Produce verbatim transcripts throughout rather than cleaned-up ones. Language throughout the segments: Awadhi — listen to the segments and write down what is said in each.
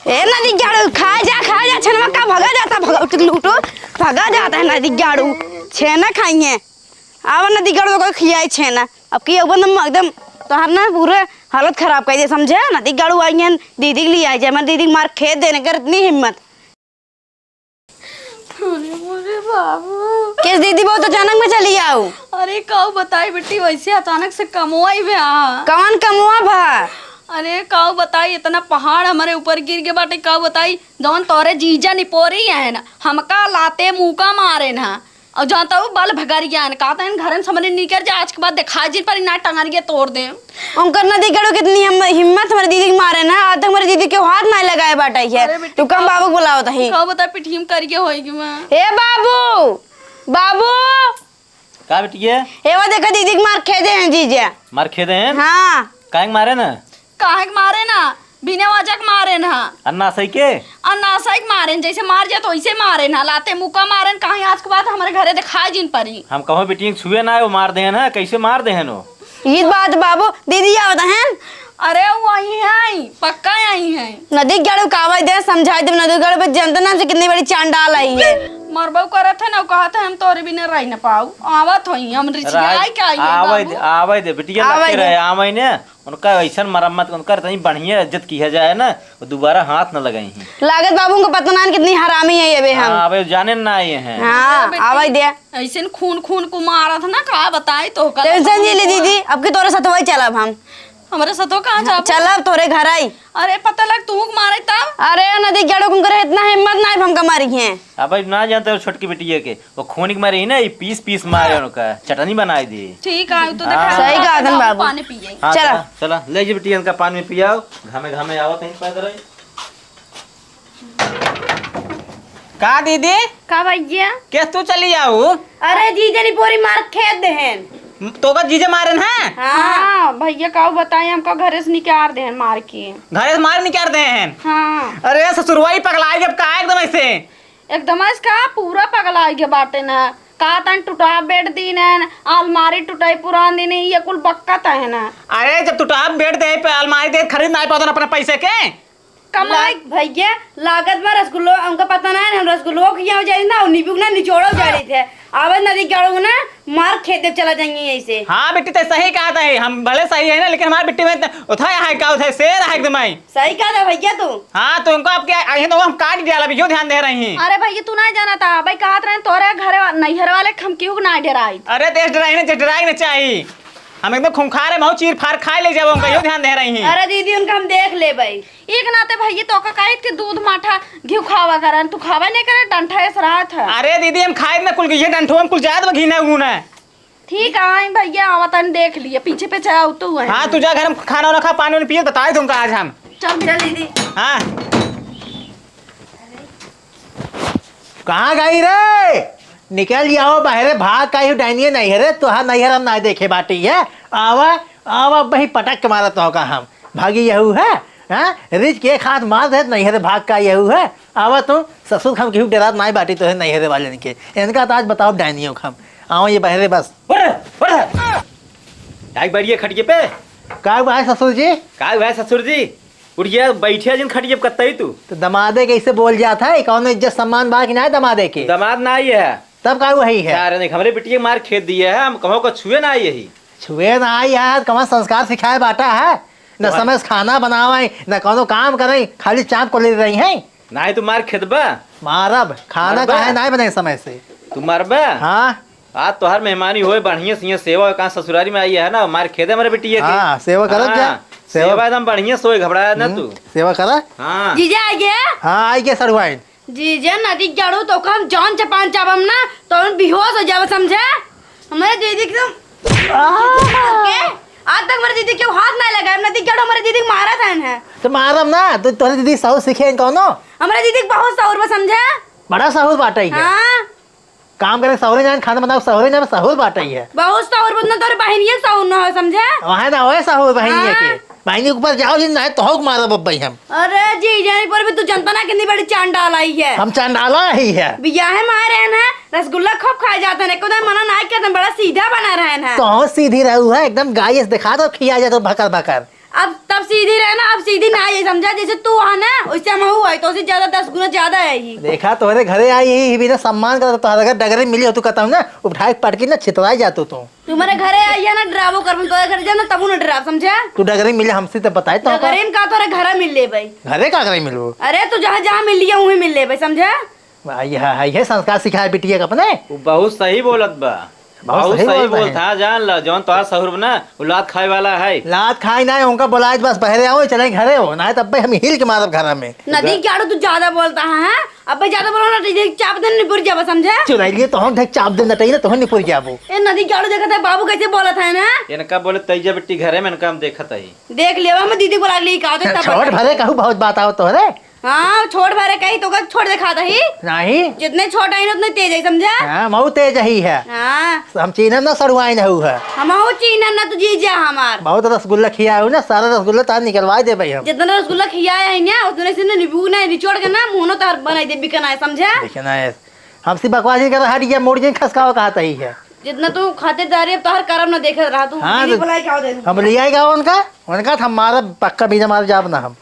ए नदी गाड़ू, खा जा, खा जा, छेनवा का भगा जाता, भगा, उठ, उठ, उठ, भगा जाता है नदी गाड़ू, छेना खाइए। आवा नदी गाड़ू को खियाई छेना। अब की अब एकदम, एकदम तोहर ना पूरे हालत खराब कर दे, समझे? नदी गाड़ू आई हैं, दीदी के लिए आई जाए, मैं दीदी के मार खेद देने कर इतनी हिम्मत। अरे मोरे बाबू। किस दीदी, बहुत अचानक में चली आऊ? अरे काऊ बताई बेटी, वैसे अचानक से कमवा ही बे आ। कौन कमवा भा? अरे काऊ बताई, इतना पहाड़ हमारे ऊपर गिर के बाटे, काऊ बताई, जौन तोरे जीजा निपोरी है ना, हमका लाते मुका मारे ना, और जानता हूँ बल भगरिया है ना, कहता है घरन से हमरे निकर जा, आज के बाद दिखाई जिन पर ना टंगरिया तोड़ दे। उनकर नदी गाड़ू कितनी हम, हिम्मत हमारे दीदी के मारे ना, आज तक हमारे दीदी के हाथ ना लगाए बाटे है। अरे बेटी, तू कम बाबू को बुलाओ तही। काऊ बता पिठियम करिए होएगी माँ। ए बाबू, बाबू। का बिटिया? ए वो देखो दीदी के मार खेदे हैं जीजा। मार खेदे हैं? हाँ। काहे के मारे ना? काहे के मारे ना? बिना वजह के मारे ना। अन्नासई के? अन्नासई के मारे न, जैसे मार जात वैसे मारे ना। लाते मुका मारे न, कहीं आज के बाद हमारे घरे दिखाई जिन परी। हम कहो बिटिया के छुए ना, वो मार दे हैं ना, कैसे मार दे हैं वो? ये बात बाबू, दीदी आवत हैं। अरे वही हैं, पक्का यही हैं। नदी गाड़ू कावई दे, समझाई दे, नदी गाड़ू पे जनता नाम से कितनी बड़ी चांडाल आई है। मरबो करत है ना, कहत है हम तोरे बिना रह न पाऊ। आवत होई, हम रिझियाई के आई है आवे दे, बाबू। आवे दे, बिटिया आवे लगे दे। रहे, आवे ने। उनका ऐसन मरम्मत, उनका इतनी बढ़िया इज्जत किया जाए ना, वो दोबारा हाथ न लगाई हैं। लागत बाबू उनको पता ना कितनी हरामी है ये बे हम। हाँ, अबे जाने ना आए हैं। हाँ, अरे बेटी, आवे दे। ऐसन खून खून को मारत ना, का बताई तो का टेंशन जी ले दीदी, अब की तोरे साथ वही चलब हम। हमरे साथो कहाँ जाबू? चलब तोरे घर आई। अरे पता लग तू के मारे तब। अरे नदी गाड़ू कुन करे, इतना हिम्मत ना है हमका मारी है। अब ना जानते हो छोटकी बिटिया के, वो खून के मारे ही ना, ये पीस पीस मारे उनका, चटनी बनाई दी। ठीक है, तो हाँ। देखा सही कहा था बाबू। पानी पिए। हाँ, चला। चला, चला, ले जी बिटिया इनका पानी में पियाओ, घामे घामे आवत हैं पैदल ही। का दीदी? का भैया? केस तू चली आऊ? अरे जीजा निपोरी मार खेद देहेन। तोका जीजे मारेन हैं? हाँ। हाँ, भैया काऊ बताई, हमका घरे से निकार देहेन मार के। घरे से मार निकार देहेन? हाँ। अरे ससुरवा ही पगलाई गए का एकदम ऐसे? एकदम ऐसे का पूरा पगलाई गए बाटे ना। का तन टुटा बेड दीन है, अलमारी टुटाई पुरान दीन है, ये कुल बक्कत है ना। अरे जब टुटा बेड दे पे अलमारी दे खरीद ना पाता अपने पैसे के? कमाई। लाग-, भैया, लागत बा रसगुल्लो, उनका पता ना है, हम रसगुल्लो खियाओ जाई ना, और नींबू ना निचोड़ो जाई थे। आवे नदी गाड़ू ना, मार खेदे चला जाएंगे ऐसे। हाँ बेटी, ते सही कहा था, हम भले सही है ना, लेकिन हमारे बिट्टी में त-, उठा है का, उठा शेर है एकदम आई। सही कहा था भैया तू। हाँ, तो उनको आपके आई है तो हम काट दिया, अभी यो ध्यान दे रही हैं। अरे भैया, तू ना जाना था, भाई कहत रहे तोरे घरे वा-, नैहर वाले हम क्यों ना डराई। अरे देश डराई ना, जे डराई ना चाहिए। हम एकदम खूंखार है, बहुत चीर फाड़ खाए ले जाबो, उनका यो ध्यान दे रही हैं। अरे दीदी, उनका हम देख लेबे। एक नाते भैया तोका कहित कि दूध माठा घिउ खावा करन, तू खावा नहीं करे, डंठा ऐस रहत है। अरे दीदी, हम खाए ना कुल, ये डंठो हम कुल जात में घिना गुना। ठीक है, आई भैया, आवा तन देख लिए, पीछे पीछे आओ तू है। हाँ, तू जा घर में खाना वाना खा, पानी वानी पिए, बताए तुमका आज हम। चल भैया दीदी। हाँ। कहाँ गई रे? निकल जाओ बाहरे, भाग का ही डाइनिए नहीं है रे, तोहार नैहर हम ना देखे बाटी है। आवा, आवा, बही पटक के मारत हो का हम। भागी यहू है, हाँ? रिज के एक हाथ मार दे, नैहर भाग का यहू है। आवा तू, ससुर हम केहू डरात नाई बाटी तोहे नैहरे वाले के। इनका तो आज बताओ डाइनियों हम। आवा ये बाहरे बस। उठ, उठ। जाई बैठिए खटिए पे। का हुआ है ससुर जी? का हुआ है ससुर जी? उठिया, बैठिया जिन खटिया पे कत्तई तू। तो दमादे के ऐसे बोल जात है, कौनो इज्जत सम्मान बा कि ना दमादे के? दमाद ना आई है। तब का वही है? यार, देख, हमरे बिटिया के मार खेद दिए है, हम कहूँ का छुए ना आई यही। छुए ना आई है, कौन संस्कार सिखाए बाटा है? न तो समय से खाना बनावे, न कौनो काम करे, खाली चाप को ले रही है। नाही तू मार खेदबा। मारब, खाना मरबा? काहे नाही बने समय से? तू मरबा? हाँ। आज तोहर मेहमानी होए, बढ़िया से यहाँ सेवा होए, कहाँ ससुरारी में आई है ना, मार खेदे हमारे बिटिया के। हाँ, सेवा करत जा। हाँ, सेवा। सेवा एकदम बढ़िया से होए, घबराया ना हम्म, तू। सेवा करा। हाँ। जीजा आ गया? हाँ, आई गया सड़ुआइन। जीजा नदी गाड़ू तो हम जान चपान चाबम ना, तो हम बेहोश हो जावे, समझे? हमारे दीदी एकदम आह। के, आज तक हमारे दीदी के हाथ ना लगाए, नदी गाड़ू हमारे दीदी के मारा था इन्हें। तो मारम ना, तो तोहरे दीदी सहूर सीखे हैं कौनो? हमारे दीदी के बहुत सहूर बा, समझे? बड़ा सहूर बाटे है। हाँ। काम करे सहूरे जान, खाना बनाओ सहूरे जान, सहूर बाटे है। बहुत सहूर बा, ना तोरे बहिनिया के सहूर ना हो, समझे? वहाँ ना होए सहूर बहिनिया के। हाँ। बहिनी के ऊपर जाओ जिन, नहीं तो होक मारब अब्बई हम। अरे जीजा निपोरी भी तू जनता ना कितनी बड़ी चांडाल आई है। हम चांडाला ही है। बियाहे मारे हैं ना, रसगुल्ला खूब खाए जाते हैं, एको दिन मना ना करते हैं, बड़ा सीधा बना रहे हैं। तो सीधी रहू है, एकदम गाय से दिखा दो, खिया जाए तो भकर भकर। अब तब सीधी रहे ना, अब सीधी ना आई, समझा? जैसे तू आ ना, वैसे हम हूँ तोसे ज्यादा दस गुना ज्यादा है ही। देखा, तोहरे घरे आई ही, ही बिना सम्मान करत, तोहरे घर डगरे मिली हो, तू कहता हूँ ना, उठाए के पटकी ना, छितराई जातो तू। तू हमारे घरे आई है ना, डरावो कर, हम तोहरे घर जाना, तबू ना डराव, समझा? तू डगरे मिले हमसे तो बताए तो डगरे में का तोहरे घरे मिल ले भाई। घरे का घरे मिलबो? अरे, तू जहाँ, जहाँ मिल लिया, वहीं मिल ले भाई, समझा? आई है, आई है, संस्कार सिखाए बिटिया के अपने। वो बहुत सही बोलत बा। बहुत बहुत सही सही बोलता बोलता है। है, जान ला, जौन तोहार सहुर बा ना, वो लात खाए वाला है। लात खाए ना, उनका बोलाए बस बहरे आओ, चले घरे हो, ना तब हम हिल के मारब घर में। नदी गाड़ू तू ज्यादा बोलता है, हैं? अब भाई ज्यादा बोलो ना, तो ये चाप देने निपुर जाबा, समझा? चुराई लिए तो हम ढेक चाप देना चाहिए ना, तो हम निपुर जाबो। ए नदी गाड़ू देखत है, बाबू कैसे बोलत है ना? इनका बोले तैजा बिट्टी घरे में, इनका हम देखत है। देख लिया, हम दीदी बोला ली, का होते तब छोट बताई। भरे कहू बहुत बात आओ तोहरे। हाँ, छोट भरे कही तो का छोट दिखाता ही। नहीं। जितने छोट आई ना, उतने तेज आई, समझा? हाँ, मऊ तेज ही है। हाँ। हम चीनम ना सड़ुआइन हऊ है। हम हो चीनम ना, तू जीजा हमार। बहुत रसगुल्ला खिया हूँ ना, सारा रसगुल्ला तार निकलवा दे भाई हम। जितना रसगुल्ला खिया है ना, उतने से ना निबू ना निचोड़ के ना, मुँह ना तार बनाई दे, बिकना है, समझा? बिकना है। हमसे बकवास नहीं कर, हट गया, मोड़ जिन खसकावा कहा तही है। जितना तू खातिर दारी, अब तोहर करम ना देखे रहा तू। हाँ, दीदी तो बुलाई के आओ दे। हम ले आएगा उनका, उनका तो हम मारा पक्का बीजा मार जाब ना हम।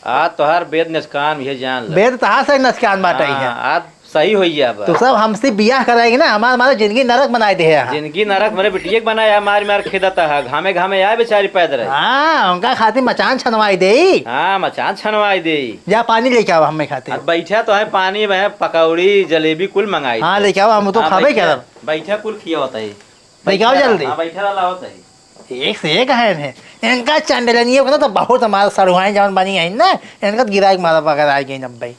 आ तोहार बेद नचकान, ये जान ले। बेद तहार से नचकान बाटे ही है। हाँ, आज सही होई जाबा। तू सब हमसे बियाह कराएगी ना, हमार, हमार जिंदगी नरक बनाए दे है। जिंदगी नरक मेरे बिटिया के बनाया, मार मार खेदता है, घामे घामे आए बेचारी पैदल है। हाँ, उनका खातिर मचान छनवाई देई। हाँ, मचान छनवाई देई। जा पानी लेके आवा हमें खातिर। अब बैठा तो है पानी में, पकौड़ी, जलेबी कुल मंगाई हाँ, थे। लेके आवा, हम तो हाँ, खाबे बैठा, करब। बैठा कुल खिया होता है। लेके आवा बैठा जल्दी। हाँ, बैठा रहा होता है। एक से एक है इन्हें। इनका चंडलनियों को ना तो बहुत हमारा सड़ुआइन जवन बनी है ना, इनका तो गिराई के मारा बगैर आ गई नब्बे।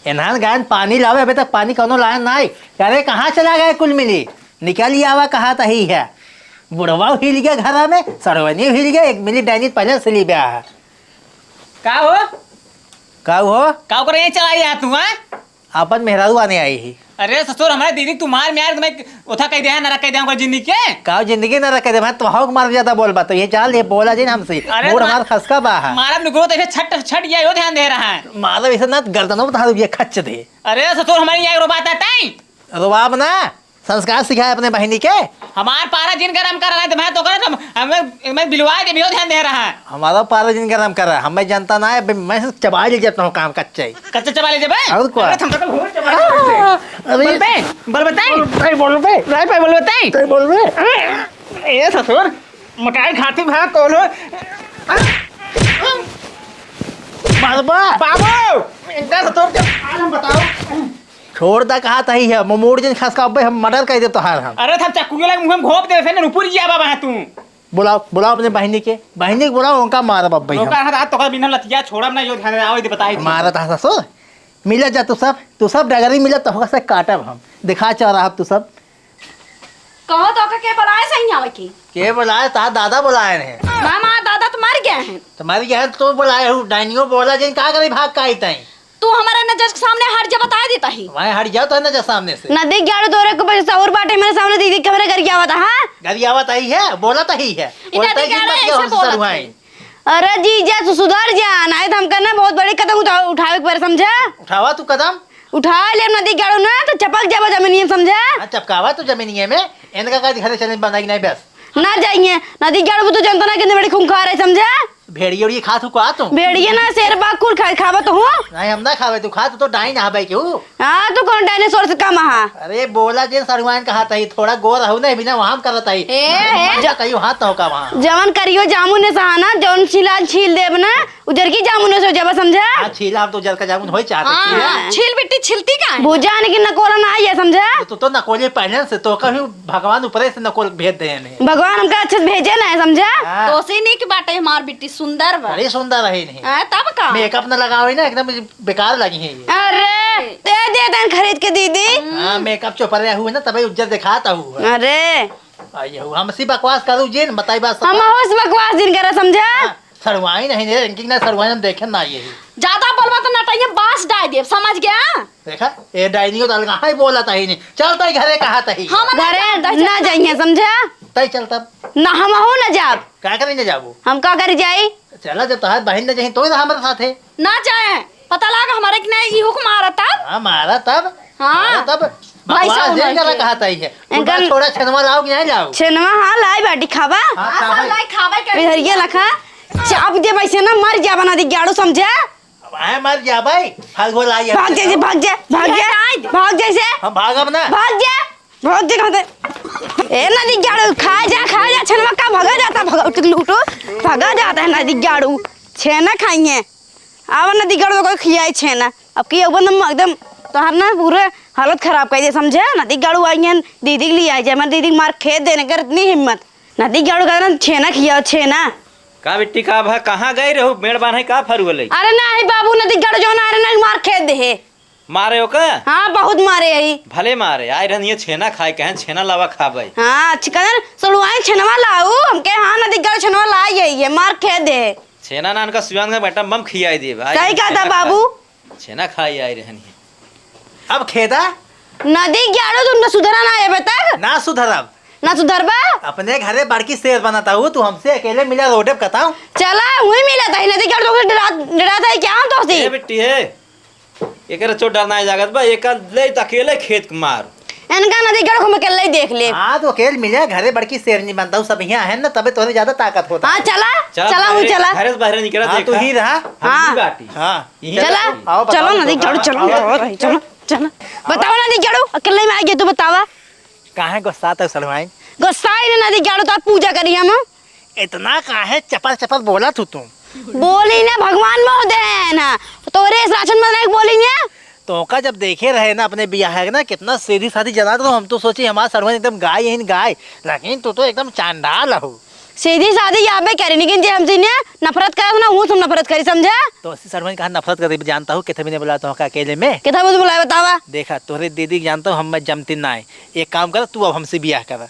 इन्हान गायन पानी लावे, अबे तक पानी कौनो लायन ना आई। अरे कहाँ चला गए कुल मिली? निकल ही आवा कहा तही है। बुढ़वा हिल गया घरा में, सड़ुआइन हिल गया, एक मिली डाइनी पहले से ली ब्याह है। का हो? का हो? का करे चला गया तू, हाँ? आपन मेहरारू आने आई ही। अरे ससुर, हमारे दीदी तुम्हार में यार, मैं ओथा कह दे है, नरक कह दे है, ओकर जिंदगी के। का जिंदगी नरक कह दे है? तो हक मार ज्यादा बोल बात, तो ये चाल, ये बोला जिन हमसे। अरे मूड मा-, हमार खसका बा है। मारब नुकरो तो ऐसे छट, छट गया, यो ध्यान दे रहा है। मारब ऐसे ना, गर्दनों में तो हाथ ये खच दे। अरे ससुर, हमारे यहाँ रोबात है, ताई। रोबाब ना, संस्कार सिखाए अपने बहिनी के। हमार पारा जिन गरम कर रहा है, तो मैं तो कर, हम, हमें, मैं बिलवा दे, यो ध्यान दे रहा है। हमारा पारा जिन गरम कर रहा है, हमें जनता ना है, बे, मैं चबा ले जाता हूँ काम कच्चा ही। कच्चा चबा ले जाबे? और क्या? अरे, तुम तो बहुत चबा ले जाबे। अरे। बोलबे, बोलबे ताई। बोलबे, बोलबे। राय पे बोलबे ताई। ताई बोलबे। अरे, ए ससुर, मकाई खाती भाग कौन हो? बाबा। बाबू, इनका ससुर के आज हम बताओ। छोड़ दा कहा तही है, मोमोड़ जिन खसका अब्बे हम मर्डर कर दे तोहार हम। अरे, था चक्कू के लगे मुंह में घोप दे, फिर ऊपर जिया बाबा है तू। बुलाओ, बुलाओ अपने बहिनी के, बहिनी के बुलाओ, उनका मारब अब्बे हम। ओकर हाथ, हाथ तोकर बिना लतिया छोड़ब ना, यो ध्यान दे, आओ, ये बताई दे। मारत हा ससुर, मिलत जा तू सब, तू सब डगरी मिलत, तोहका से काटब हम, दिखा चौराहा तू सब। कहो तो के बुलाए सही आवे की? के बुलाए? तार दादा बुलाए हैं। मामा, दादा तो मर गए हैं। तो मर गए हैं तो बुलाए हूँ, डाइनियो बोला जिन का करी भाग का आई तई। तू हमारे नजर के सामने हट जा, बता देता ही। वहीं हट जाओ तो नजर सामने से। नदी ग्यारह दौरे को बजे सहूर बाटे मेरे सामने दीदी के मेरे घर की आवत है, हाँ? घर की आवत आई है, बोलत ही है। ई बोलता नदी है कि ग्यारह मत ऐसे हमसे बोलत सरुआई। है। अरे जीजा, तू सुधर जा, नहीं तो हम करना बहुत बड़ी कदम उठा-, उठावे के बारे, समझा? उठावा तू कदम। उठा ले नदी ग्यारह ना, तो चपक जाबो जमीनिये में, समझा? हाँ, चपकावा तू जमीनिये में, इनका का दिखा दे चैलेंज बनाई नहीं बस। ना जाइए, नदी ग्यारह वो तो जनता ना कितनी बड़ी खूंखार है, समझा? भेड़िए उड़िए खात हूँ का तू? भेड़िए ना, शेर बाघ कुल खा, खावत हूँ। नहीं, हम ना खावे, तू खा, तू तो डाइन हबै केहू। हाँ, तू कौन डायनासोर से कम हा? अरे, बोला जे सरुआइन कहा तही, थोड़ा गोर रहू ना, बिना वहां करत ही। ए, ए, ज-, कहियो हाथ तो का वहां। जवन करियो जामुन ने सहाना, जवन छिला छील देब ना, उजर की जामुन से जब समझा। हाँ, छीला हम तो उजर का जामुन होई चाहते हाँ, छीला। छील बिट्टी छिलती का है? बुझा नहीं कि नकोरा ना आई है, समझा? तो, तो, तो नकोरे पहले से तो कभी भगवान ऊपरे से नकोर भेज दे हमें। भगवान हमका अच्छे से भेजे ना है, समझा? हाँ। तो से नहीं की बाटे हमार बिट्टी सुंदर बा। अरे सुंदर है नहीं। हाँ, तब का? मेकअप न लगावे ना, एकदम बेकार लगी है ये। अरे, दे दे तन खरीद के दीदी। हाँ, मेकअप चोपड़े हुए ना, तबे उज्जर दिखाता हुआ। अरे। आ, ये हुआ, हमसे बकवास करू जिन, बताई बात सब। हम हो से बकवास जिन करा, समझा? हाँ, सड़वाई नहीं ने, इनकी ना सड़वाई हम देखे ना ये ही। ज्यादा बोलबा तो नटैया बांस डाल देब, समझ गया? देखा, ए डाइनियो तो अलगा है, बोला तही नहीं। चल तई घरे कहा तही। हम ना घरे जाब, तई ना चल। जाइए, समझा? तई चल तब। ना हम हो ना जाब। का करे नहीं जाबू? हम का करे जाई? चला, जब तोहार बहिन न जही, तो ही रहा हमारे साथे। ना जाए। पता लाग हमारे कि नहीं, ई हुक मारा तब। हाँ, मारा तब। हाँ। मारा तब। भाई बकवास साहब, जेल करा कहत ही है। इनका छोड़ा, छेनवा लाओ कि नहीं लाओ? छेनवा, हाँ, लाई बाटी खाबा। हाँ, हाँ, खाबा। सब लाई खाबा के। बिहरिया लखा। चाप दे वैसे ना, मर जाबा नदी ग्याड़ू, समझा? आए मर जा भाई, फल गोल आई है। भाग जा, भाग जा, भाग जा, भाग जा से। हम भागब ना। भाग जा, भाग जा कहाँ से? ए नदी गाड़ू, खा जा, खा जा, छेनवा का भगा जाता, भगा, उठ, लूटो, भगा जाता है नदी गाड़ू, छेना खाइए। आवा नदी गाड़ू, कोई खियाई छेना। अब की अब ना एकदम तोहार ना पूरे हालत खराब कर दे, समझे? नदी गाड़ू आई है, दीदी के लिए आई जाए, मैं दीदी के मार खेद देने कर इतनी हिम्मत। नदी गाड़ू का ना छेना खियाओ, छेना। का बिट्टी, का भा, कहाँ गई रहू? मेड़ बान्हे का फरुअल है? अरे नाही बाबू, नदी गाड़ू जो ना, अरे नाही मार खेद दे है। मारे ओका? हाँ, बहुत मारे है। भले मारे, आए रहनी है छेना खाए, कहें छेना लावा खाबे। हाँ, अच्छी कहन, सड़ुआई छेनवा लाऊ, हमके हाँ, नदी गाड़ू छेनवा लाई है, ये मार खेद दे। छेना नान का सुआन का बेटा मम खियाई देब। आई सही कहता छेना बाबू। खाए। छेना खाई आई रहनी है। अब खेदा? नदी गाड़ू, तुम ना सुधरा ना है अबे तक? ना सुधरब। ना सुधरबा? अपने घरे बड़की शेर बनत हऊ, तू हमसे अकेले मिला रोडे पे कताऊ। चला, वही मिला था, नदी गाड़ू, तो डरा, डरा था क्या हम तो सी? ए बिट्टी है, एकर चोट डर ना जागत बा, एका ले त अकेले खेत के मार। इनका नदी गाड़ू हम अकेले ही देख ले। हाँ, तो अकेले मिले, घरे बड़की शेरनी बनता हूँ, सब यहाँ है ना, तबे तोरे ज्यादा ताकत होता हाँ, है। चला, चला, चला, वही चला। घरे से बाहर निकला हाँ, देखा। तू ही रहा। हम हाँ। ही बाटी। हाँ। यही चला, बाटी। आओ, चलो बताओ, नदी गाड़ू, बताओ, चलो, आओ, चलो, आओ। चलो, चलो, चलो। बताओ नदी गाड़ू, अकेले में आ गए, तू बतावा। काहे गुस्सात है सलवाइन? गुस्साई ना नदी गाड़ू, तो पूजा करी हम। इतना काहे चपर चपर बोलत हू तू? बोली ना भगवान मोह देन, तोरे इस राशन में नहीं बोली ना। तोका जब देखे रहे ना अपने बियाह के ना, कितना सीधी सादी जनात रहो, हम तो सोची हमार सरवन एकदम गाय यही गाय, लेकिन तू तो एकदम चांडाल हो। सीधी सादी याबे करी, लेकिन जे हमसे ने नफरत करे ना, वो तुम नफरत करी, समझा? तो अस्सी सरवन कहा नफरत करे, जानता हूँ, किथे भी नहीं बुलाया तोका अकेले में। किथे भी बुलाया, बतावा। देखा, तोरे दीदी के जानता हूँ, हम मैं जमती ना है। एक काम कर, तू अब हमसे बियाह कर।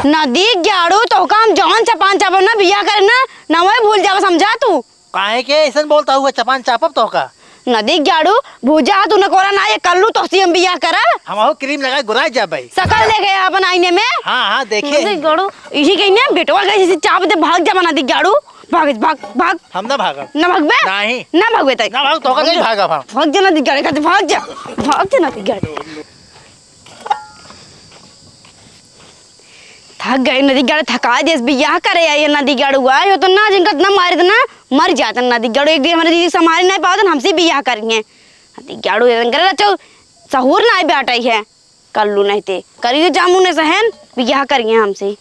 नदी गाड़ू, तोका हम जौन चपान चापब ना, बियाह करे ना, ना वही भूल जाबे, समझा तू? काहे के ऐसन बोलता हुआ चपान चापब तोका? नदी गाड़ू, भूजा तू न कोरा ना, ये कल्लू तोहसी हम बियाह करब। हम हो क्रीम लगाए गुराए जाबे। सकल देखे अपन आईने में। हाँ, हाँ, देखे। नदी गाड़ू, इही कहीं ने बेटवा के जैसे चाप दे, भाग जाबा नदी गाड़ू, भाग, भाग, भाग। हम ना भागब। ना भागबे? नहीं। ना भागबे तई। ना भाग, तोका नहीं भागब हम। भाग जा नदी गाड़ू, भाग जा, भाग जा नदी गाड़ू। थक गई नदी गाड़ू, थका देस बियाह करे आई है नदी गाड़ू। आए हो तो ना जिनका इतना मारे तो ना मर जाते नदी गाड़ू। एक दिन हमारे दीदी संभाल नहीं पावत, हमसे बियाह करिए। नदी गाड़ू ऐसन करे रचो, सहूर ना बैठा है। कल्लू नहीं ते करिए जामुन सहन बियाह करिए हमसे।